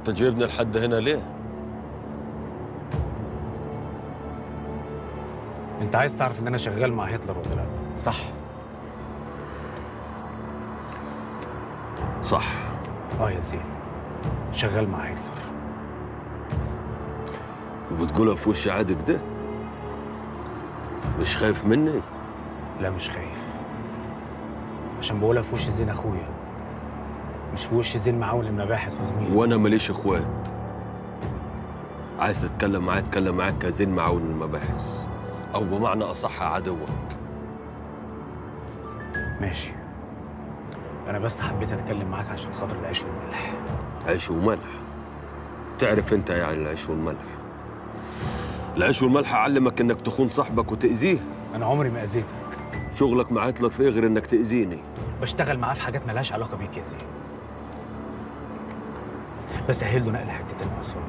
انت جايبنا لحد هنا ليه؟ انت عايز تعرف ان انا شغال مع هتلر ولا لا، صح؟ صح. اه يا زين، شغال مع هتلر. وبتقولها في وشي عادي كده؟ مش خايف مني؟ لا مش خايف، عشان بقولها في وش زين اخويا، مش في وش زين معاون المباحث وزميلي. وانا ماليش اخوات. عايز تتكلم معايا اتكلم معاك كزين معاون المباحث، او بمعنى اصح عدوك. ماشي، انا بس حبيت اتكلم معاك عشان خاطر العيش والملح. عيش وملح؟ تعرف انت يعني العيش والملح؟ العيش والملح علمك انك تخون صاحبك وتأذيه. انا عمري ما اذيتك. شغلك مع هتلر في ايه غير انك تأذيني؟ بشتغل معاه في حاجات ملهاش علاقة بيك يا زين. بسهل له نقل حتة الاثار،